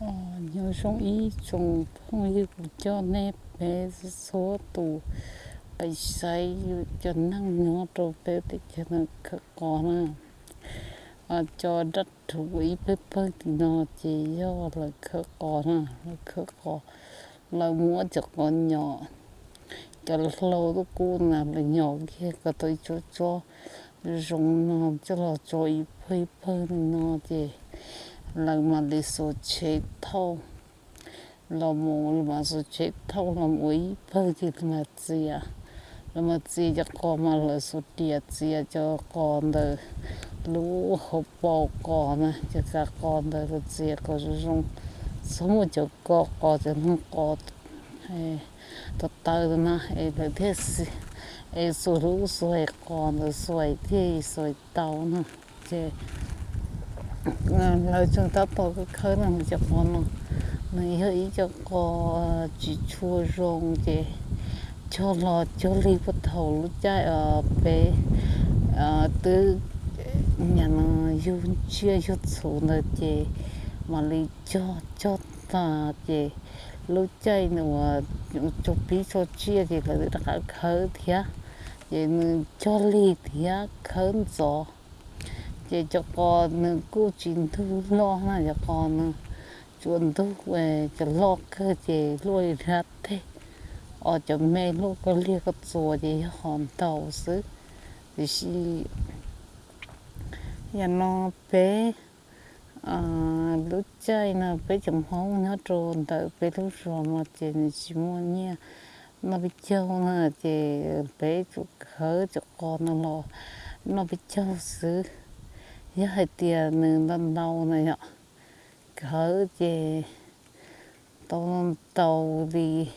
Nyob zoo ib tsoom phooj ywg, kuv coj nej peb txhua tus pais saib cov neeg nyob rau peb teb chaws no khawb qos na. Cov dab rhuv ib pawg pawg tim no ces yog lawv khawb qos na, lawv khawb qos, lawv muab cov qos nyom, cov hlau tuaj kub na, lawv nyom kiag kom tau ib tsob tsob zoo no coj los tso ib pawg ib pawg li no ces lawv mam li xuas tsheb thauj los mus, lawv mam xuas tsheb thauj los mus ua ib pawg ces lawv mam txias, lawv mam txias cov qos mas lawv xuas riam txias cov qos ntawm lub hauv paus qos na, cov kav qos ntawd lawv txias kom zoo zoo, txhob muaj cov ko qos, cov neeg qos taw taw na es lawv thiaj, es xuas lub xuaim qos ntawd xuaim thiaj xuaim tau na. Ces lawv tseem tab tom khawb no, cov qos no nws yog ib co qos tsis tshua zoo ces cog los cog lig puag thaum lub caij peb twb yug tsiaj yug txhu ntawd ces mam li cog cog tas ces lub caij uas tso pib tso tsiaj ces lawv twb rov qab khawb thiab, ces nws cog lig thiab khawb ntxov. Ces cov qos nws kuj tsis ntug loj na, cov qos nws tsuas ntug cov loj kawg ces luaj li dab teg, os cov me luaj koj liag koj txuas ces yog qos ntau xwb. Tiam sis yam no peb lub caij no peb cov Hmoob nyob rau ntawm peb lub zos no ces nws tsis muaj nyiaj noj peb caug na, ces peb tsuas khawb cov qos no los noj peb caug xwb. Yog hais tias nws ntau ntau na yom, khawb ces tau ntau li,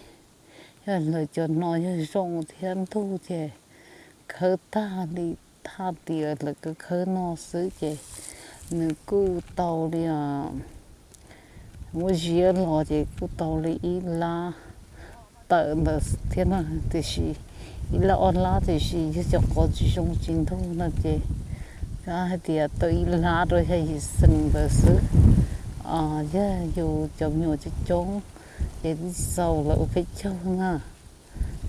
yog lawv cov no yog zoo thiab ntug ces khawb tag li, thaj tias lawv khawb khawb no xwb ces nws kuj tau li, muab ziab los ces kuj tau li ib lab tawm ntawd thiab no, tiam sis ib lab ob lab tiam sis yog cov qos tsis zoo tsis ntug no ces hais tias tau ib lab rau yog yim xees ntawd xwb. Yog yus cov me nyuam coob coob ces twb txaus lawv ua peb caug na.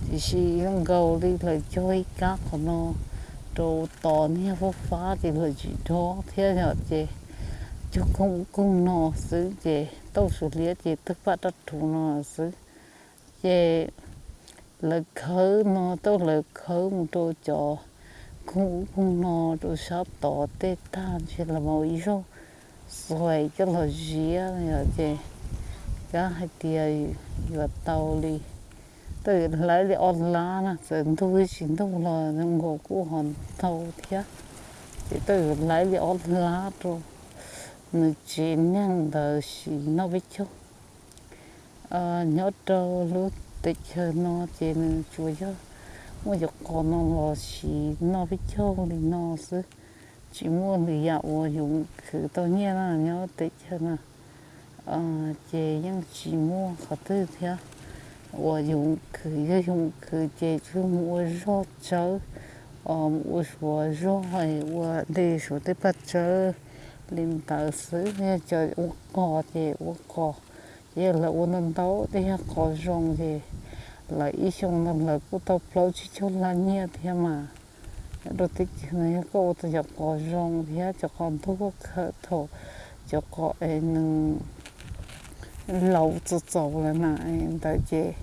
Tiam sis zoo nkaus li lawv cog ib kab qhov no rau tos niag fab fab ces lawv tsis dob thiab yom, ces cog koog ub koog no xwb ces tauj suav liab ces tawg paj raj rhuv no xwb. Ces lawv khawb no tau lawv khawb mus rau cov koog ub koog no rau sab tod tej tag ntshe lawv mam ua ib zaug xuaim coj los ziab yom, ces kav hais tias yuav tau li, tau yuav hlais li ob lab na, txawm ntug tsis ntug los zoo nkaus kuj ho ntau thiab. Ces tau yuav hlais li ob lab rau nws tsev neeg ntawd sim noj peb caug. Nyob rau lub teb chaws no ces nws tsuas yog muaj cov qos no los sim noj peb caug li no xwb, tsis muaj lwm yam uas yus khwv tau nyiaj na nyob teb chaws na. Ces yeej tsis muaj qhov twg thiab uas yus khwv, yog yus khwv ces tsuas mus ua zog tsawb, mus ua suav zog, ua dej suav tej paj tsawb li ntawd xwb. Yog cov ua qos ces ua qos, ces yog lawv ua ntau ntau tej yog qos zoo ces lawv ib xyoo no lawv kuj tau plaub tsib caug lab nyiaj thiab mas. Nyob rau teb chaws no yog koj ua tau cov qos zoo thiab cov qos ntug koj khawb thaum cov qos es nws laus txaus txaus lawm na, ntawd ces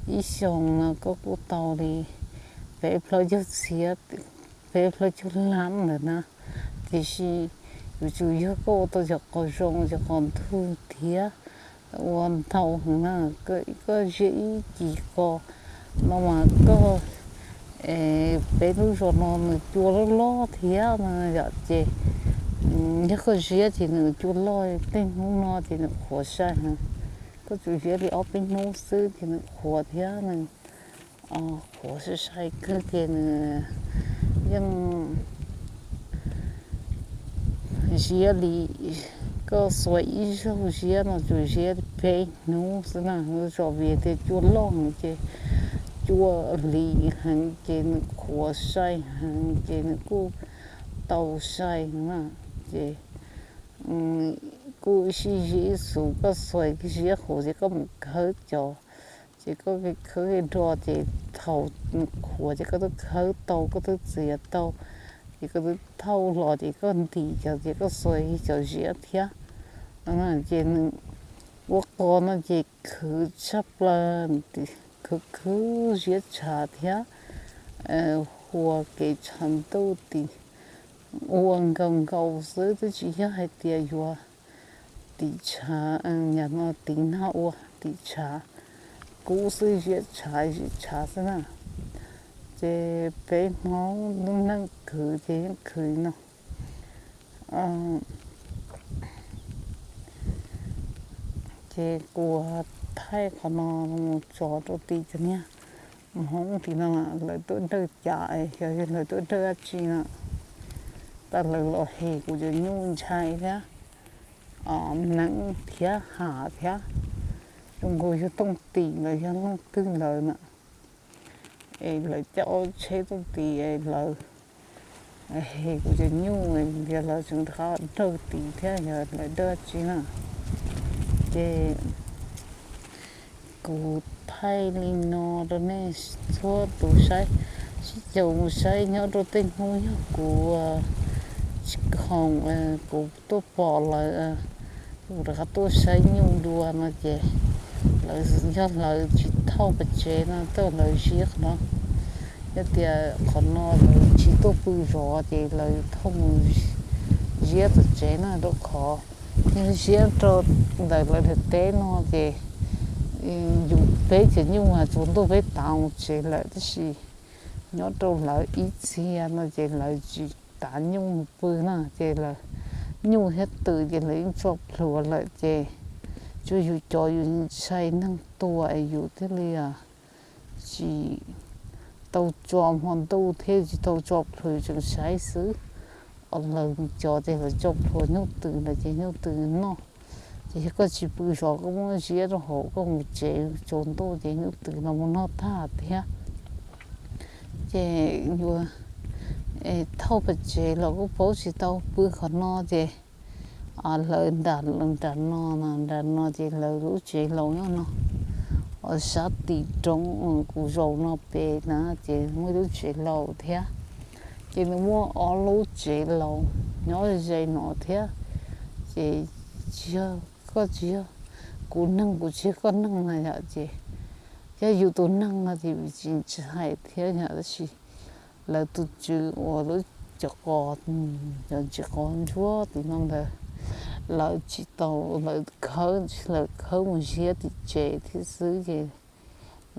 ib xyoo no koj kuj tau li peb plaub caug txhiab, peb plaub caug lab ntawd na. Tiam sis yuav tsum yog koj ua tau cov qos zoo cov qos ntug thiab ua ntau heev na, koj ziab ib kis qos no mas koj, peb lub zos no nws cua loj loj thiab no yom, ces yog koj ziab ces nws cua loj, tej hnub no ces nws qhuav sai heev. Koj tsuas ziab li ob peb hnub xwb ces nws qhuav thiab nws qhuav sai sai kawg ces nws yeej ziab li, koj xuas ib zaug ziab no tsuas ziab li peb hnub xwb na, lub zos vim tias cua loj heev ces cua lim heev ces nws qhuav sai heev ces nws kuj tau sai na. Ces kuj sib zib xus, koj xuas ziab huv ces koj mus khawb cov, ces koj khawb do ces thaum qhuav ces koj twb khawb tau, koj twb txiav tau, ces koj twb thauj los ces koj ntim cov ces koj xuas cov ziab thiab. Ces nws ua qos no ces khwv tshaj plaws, khwv khwv ziab tshav thiab hua kev tshav ntuj tim ua nkaus nkaus xwb, twb tsis yog hais tias yuav tim tshav, yam no tim nag ua tim tshav kub xwb, ziab tshav ziab tshav xwb na. Ces peb Hmoob lub neej khwv ces yeej khwv no. Ces kuv thaij qhov no mus tso rau tim cov niag Hmoob tim no, lawv tuaj dawj cas, xyov yog lawv tuaj dawj dab tsi no, tas lawv los hem kuv cov nyuj ntshai thiab, neeb thiab hav thiab, zoo nkaus yog tooj tim los yog leej twg lawv na. Es lawv coj tsheb tuaj tim es lawv hem kuv cov nyuj, yog lawv tseem rov qab dawj tim thiab yog lawv dawj dab tsi na. Ces kuv thaij li no rau nej txhua tus saib, sib caum mus saib nyob rau tej hnub yog kuv tsis khoom, kuv tuaj pom lawv, kuv rov qab tuaj saib nyuj dua no ces lawv, yog lawv tsis thauj pes tsev no, tej lawv ziab qhov no. Yog tias qhov no lawv tsis tuaj pw zov ces lawv thauj mus ziab tom tsev no, rau qhov yog ziab rau ntawm lawv daim teb no ces yus peb cov nyuj mas tsaus ntuj peb tav mus tsev lawm, tab sis nyob rau lawv ib txhia no ces lawv tsis tav nyuj mus pw na, ces lawv nyuj thiab twm ces lawv yeej tso plhuav lawm ces tsuas yus cov yus ntshai neeg tua es yus thiaj li tsis tau tso hmo ntuj thiab tsis tau tso plhuav, tseem saib xwb. Lawv cov ces lawv tso plhuav nyuj twm lawm ces nyuj twm noj. Ces yog koj tsis pw zov koj muab ziab rau hauv koj mus tsev tsaus ntuj ces nyuj twm los mus noj tag thiab. Ces yuav thauj pes tsev los kuj paub tsis tau pw qhov no ces lawv nram, nram no, nram no ces lawv lub tsev laus nyob no, sab tim roob kuv zaum no pem na ces muaj ib lub tsev laus thiab. Ces nws muaj ob lub tsev laus nyob ze no thiab. Ces tsis yog koj tsis yog kuv neeg, kuv tsis yog koj neeg na yom, ces yog yus tus neeg no ces tsis ntshai thiab yom, tab sis lawv tus tswv uas lub cov qos, cov tsev qos ntsuab tim no ntawd, lawv tsis tau, lawv khawb, lawv khawb mus ziab tim tsev thiab xwb ces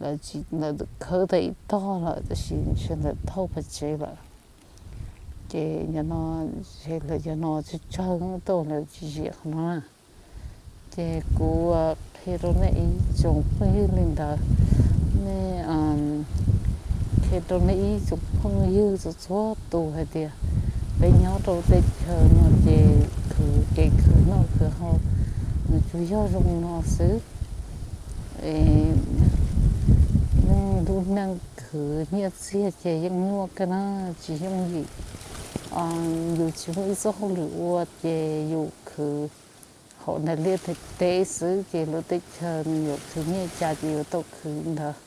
lawv tsis, lawv khawb tau ib tog lawm tab sis ntshe lawv thauj pes tsev lawm. Ces yog no, lawv yog no tsawg tsawg tau lawv tsis ziam qhov no na. Ces kuv qhia rau nej ib tsoom phooj ywg li ntawd, nej qhia rau nej ib tsoom phooj ywg txhua txhua tus hais tias peb nyob rau teb chaws no ces khwv, kev khwv noj khwv haus nws tsuas yog zoo no xwb. Neeg lub neej khwv nyiaj txiag ces yeej nyuaj kawg na, tsis yooj yim. Yus tsis muaj ib txoj hauj lwm ua ces yus khwv hauv ntais liaj ntais teb xwb ces lub teb chaws nws yuav khwv nyiaj cas ces yuav tau khwv ntawd.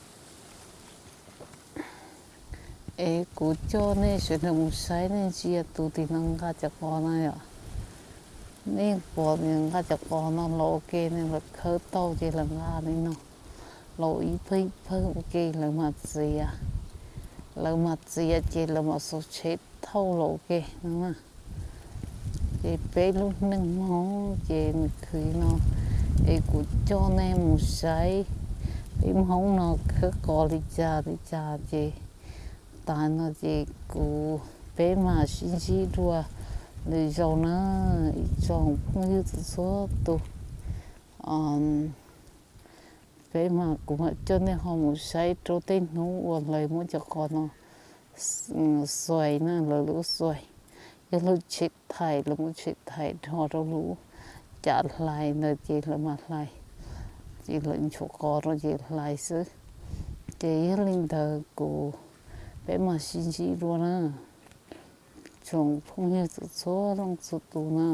Es kuv coj nej sawv daws mus saib, nej ntsia tus tim no nqa cov qos no yom. Nej pom nws nqa cov qos no los ua ke, nws lawv khawb tau ces lawv nqa li no los ib pawg ib pawg ua ke lawv mam txiav. Lawv mam txiav ces lawv mam xuas tsheb thauj los ua ke no. Ces peb lub neej Hmoob ces nws khwv no, es kuv coj nej mus saib peb Hmoob no khawb qos li cas li cas ces tas no ces kuv, peb mam sib ntsib dua lwm zaus na, ib tsoom phooj ywg txhua txhua tus. Peb mas kuv mam coj nej ho mus saib rau tej hnub uas lawv muab cov qos no xuais na, lawv lub xuais, yog lub tsheb thaim, lawv muab tsheb thaim dhos rau lub cav hlais ntawd ces lawv mam hlais, ces lawv nchuav qos rau ces hlais xwb. Ces yog li ntawd kuv, peb mam sib ntsib dua na, tsoom phooj ywg txhua txhua leej txhua tus na.